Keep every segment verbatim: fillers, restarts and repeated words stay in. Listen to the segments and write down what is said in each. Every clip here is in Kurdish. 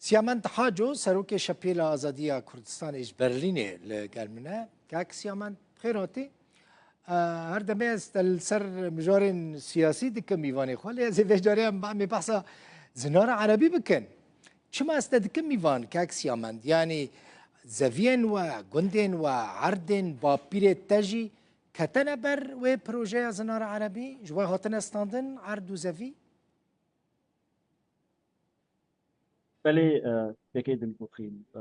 Siyamend Haco, serokê Şepêla Azadiya Kurdistanê ji Berlînê li gel min e. Kak Siyamend, xêr hatî. Her demê ez te li ser mijarên siyasî dikim mîvanê xwe, lê ez ê vê carê em, em ê behsa zinara erebî bikin. Çima ez te dikim mîvan, kak Siyamend? Yanî zeviyên we, gundên we, erdên bapîrê te jî ketene ber wê projeya zinara erebî? Ji we hatine standin erd û zevî? Belê, e, yekê dilbixîn. E,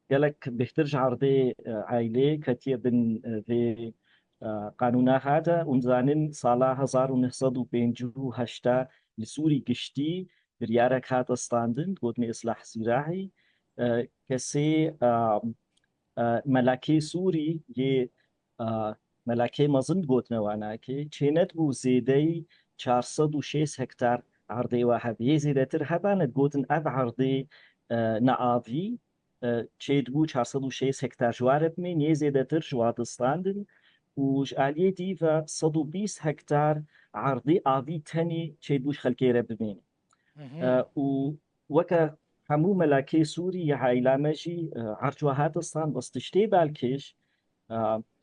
gelek bêhtir ji erdê, e, aîlê ketiye bin, e, vê, e, qanûna hate û dizanin sala hezar û neh sed û pêncî û heşt li Sûrî giştî biryarek hate standin, gotinê Islah Zîrahî. E, kesê, e, e, melakê Sûrî yê, e, melakê mezin gotine wanakê, çênedibû zêdeyî çar sed û şêst hektar erdê we hebe. Yê zêdetir hebane, digotin ev erdê, e, neavî, e, çêdibû çar sed û şêst hektar ji wa re bimên, yê zêdetir ji wa distandin û ji aliyê dî ve sed û bîst hektar erdê avî tenê çêdibû ji xelkê re bimêne. E, û weke hemû melakê Sûrî ya aîla me jî, e, erd ji wa hate stand, bes tiştê balkêş, e,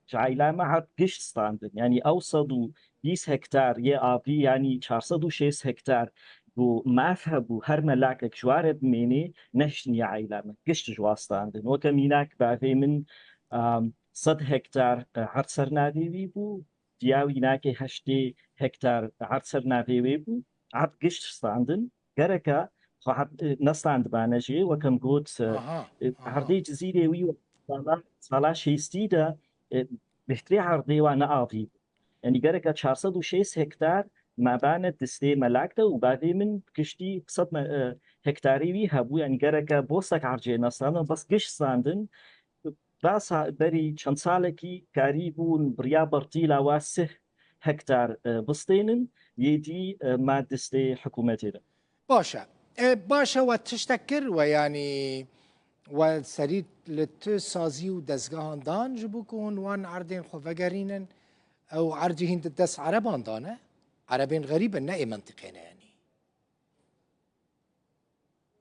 ji aîla me erd gişt standin. Yanî ew sed û bîst hektar yê avî, yanî çar sed û şêst hektar ku maf hebû her melakek ji wa re bimênê, nehiştin ya aîla me. Gişt ji wa standin. Weke mînak bavê min, e, sed hektar, e, erd ser navê wî bû. Diya wî nake heştê hektar erd ser navê wê bû. Erd gişt standin. Gereka xwe erd, e, nestandibane jê. Weke min got, e, Aha, e, aha. erdê Cizîrê wî sala, sala şêstî de, e, bêhtirê erdê wa neavî bû. Yanî gereka çar sed û şêst hektar mabane distê melak de û bavê min giştî sed me-, e, hektarê wî hebû. Yanî gereka bostek erdê nestandin, bes gişt standin. Basa berî çend salekî karîbûn bi riya bertîla wa sih hektar, e, bistênin, yê dî, e, ma distê hikûmetê de. Baş e. E, baş e, we tiştek kir, we, yanî, we serî li tu sazî û dezgehan dan ji bo ku hûn wan erdên xwe vegerînin, ew erdî hîn di dest ereban dane? Erebên xerîb in, ne ê mentiqê ne, yanî.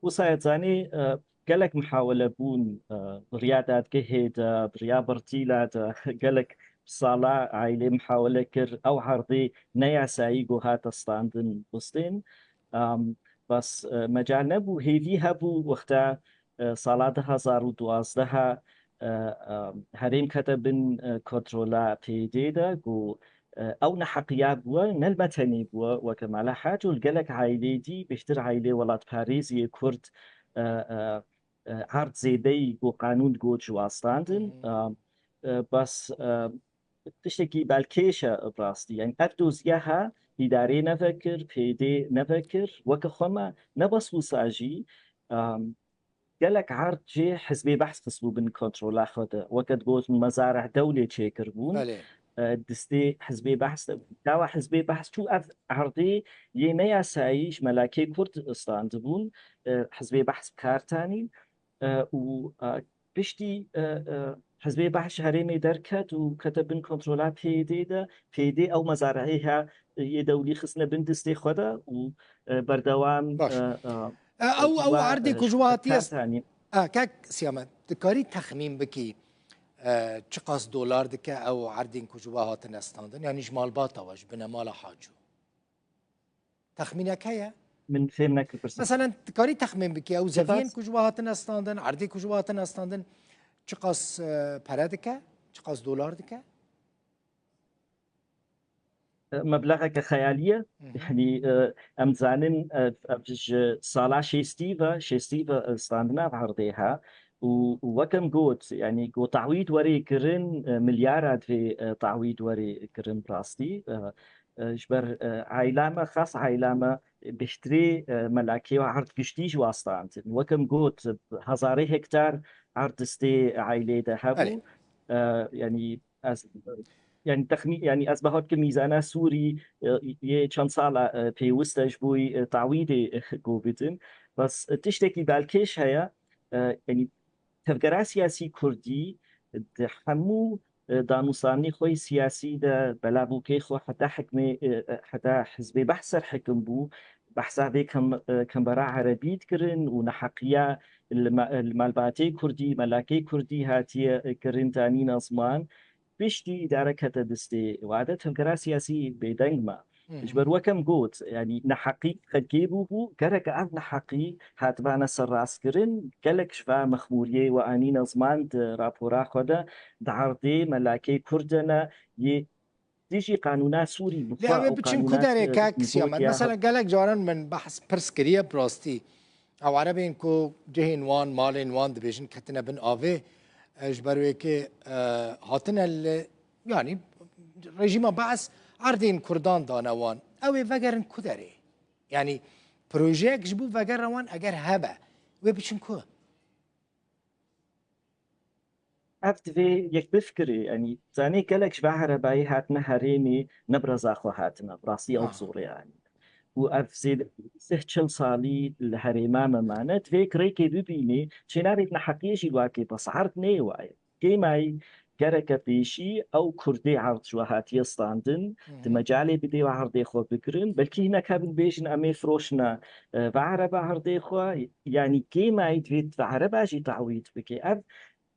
Wisa ez zanî, e, gelek mihawele bûn, e, bi riya dadgehê de, bi riya bertîla de, gelek sala aîlê mihawele kir, ew erdê neyasayî ku hate standin bistên. Am, bes, e, mecal nebû, hêvî hebû, wexta, e, sala du hezar û duwazdeh, e, e, herêm kete bin, e, kontrola P Y D de, ku, e, ew neheqiya bûye, ne li me tenê bûye, weke mala Haco, li gelek aîlê dî, bêhtir aîlê welatparêziyê Kurd, e, e, e, erd zêdeyî ku qanûn digot ji wa standin. Mhm. E, e, bes, e, tiştekî balkêş e bi rastî. Yanî ev dozgeha îdarê nevekir, P Y D nevekir, weke xwe me ne bes wisa jî, e, gelek erd jê Hizbê Behs xistbû bin kontrola xwe de. Weke digot mezareh dewlê çêkirbûn. Belê. E, distê Hizbê Behs de bû. Dawa Hizbê Behs çû ev erdê yê neyasayî ji melakê Kurd standibûn, e, Hizbê Behs bi kar tanî, e, û, e, piştî, e, e, Hizbê Behs ji herêmê derket û kete bin kontrola P Y D de, P Y D ew mezarehê ha yê dewlî xistine bin distê xwe de û, e, berdewam, Baş. e, e, E, ew, ew wa, erdê e, ku ji ji we hatiye kar tanî. E, kek Siyamet, dikarî texmîn bikî, e, çiqas dolar dike ew erdên ku ji we hatine standin? Yanî ji malbata we, ji binemala Haco. Texmînek heye? Min fêm nekir pirsê. Meselen, dikarî texmîn bikî, ew Çiqas? zeviyên ku ji we hatine standin, erdê ku ji we hatine standin, çiqas, e, pere dike, çiqas dolar dike? E, meblexeke xeyalî ye. Hı hı. Yanî, e, em dizanin, e, ev ji sala şêstî ve, şêstî ve, e, standina ev erdê ha. Û, û weke min got, yanî, ku tawîd werê kirin, e, milyara divê, e, tawîd werê kirin rastî. E, e, ji ber, e, aîla me, xas aîla me, bêhtirê, e, melakê wa erd giştî ji wa standin. Weke min got, hezarê hektar erd distê aîlê de hebû. Belê. E, yanî, ez, yanî, texmî-, yanî, ez bawer dikim mîzana Sûrî, e, yê çend sala, e, pêwist e ji bo, e, tawîdê, e, ku bidin. Bes, e, tiştekî balkêş heye, e, yanî, tevgera siyasî kurdî di hemû, e, danûstanî xwe yê siyasî de, belavokê xwe heta hikmê, e, e, heta Hizbê Behs ser hikim bû, behsa vê kem-, e, kembera erebî dikirin û neheqiya li ma-, li malbatê kurdî, melakê kurdî hatiye, e, kirin tanîna ziman. Piştî îdare kete destê we de tevgera siyasî bêdeng ma. Hı hı. Ji ber wekem got, yanî neheqî xelkê bûbû, gereke ev neheqî hatibane serrastkirin, gelek ji va mexmûriyê we anîne ziman di rapora xwe de, di erdê melakê kurd de ne, yê dijî qanûna Sûrî bi Lê xwe ew ê û biçin ku qanûna, derê, e, kak Siyamet? Mesela gelek caran min behs pirs kiriye bi rastî. Ew erebên ku cihên wan, malên wan dibêjin ketine bin avê, e, ji ber wê ke, e, hatine li, yanî rejîma Bees erdên Kurdan dane wan. Ew ê vegerin ku derê? Yanî projeyek ji bo vegera wan eger hebe, wê biçin ku? Ev divê yek bifikirê, yanî zanê gelek ji va erebayê hatine herêmê ne bi reza xwe hatine, bi rastî ew Ah. zorê anîne. Û ev zêde sih çil salî li herêma me mane, divê yek rêkê bibînê, çênabê neheqiyê jî li wa kê bes erd nê waye. Kêmayî gereke pêşî ew kurdê erd ji we hatiye standin, Hı di hı. mecalê bidê we erdê xwe bigirin, belkî hinek hebin bêjin em ê firoşine, e, va ereba erdê xwe, yanî kêmayî divê va ereba jî tawît bike. Ev,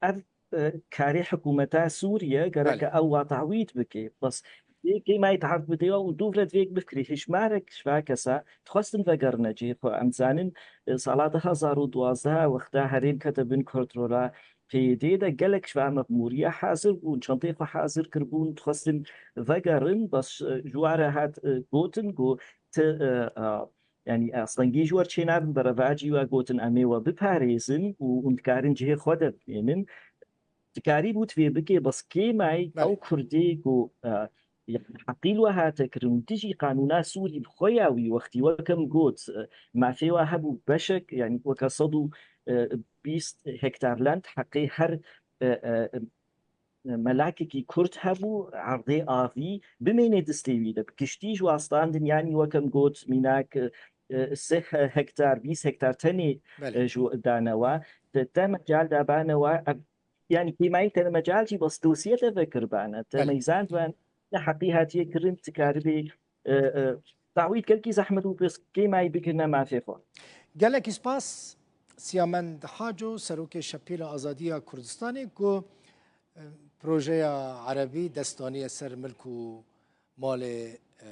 ev, e, karê hikûmeta Sûriye gereke Belê. ew wa tawît bike. Bes vê kêmayî tawît bide û dûvre divê bifikirî. Hişmarek ji va kesa dixwestin vegerine cihê xwe. Em zanin, e, sala du hezar û duwazdeh wexta herêm kete bin kontrola P Y D de gelek ji va mexmûriya hazir bûn, çanteyê xwe hazir kiribûn, dixwestin vegerin, bes, e, ji wa re hat, e, gotin ku ti, e, e, yanî astengî ji we re çênabin, berevacî we gotin em ê we biparêzin û hûn dikarin cihê xwe de bimênin. Dikarî bû divê bikê, bes kêmayî Belê. ew kurdê ku, e, yanî heqî li we hate kirin û dijî qanûna Sûrî bi xwe ya wî wextî wekem got, e, mafê we hebû beşek, yanî weke sed û bîst hektar land heqê her, e, e, melakekî kurd hebû, erdê avî, bimêne destê wî de. Bi giştî ji wa standin, yanî wekem got, mînak, e, sih hektar, bîst hektar tenê, Belê. e, ji dane we. Te, te mecal dabane we, ev, yanî kêmayî te mecal jî bes dosye te vekirbane. Te Belê. meyzand we ne heqî hatiye kirin, dikaribê, e, e, tawît gelkî zehmet û pês kêmayî bikirine mafê xwe. Gelekî spas Siyamend Haco, Serokê Şepêla Azadiya Kurdistanê ku, e, projeya erebî dest daniye ser milk û malê, e,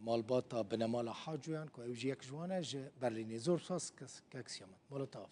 malbata binemala Hacoyan ku ew jî yek ji wan e ji Berlînê. Zor spas kes-, kek Siyamend. Mala te ava.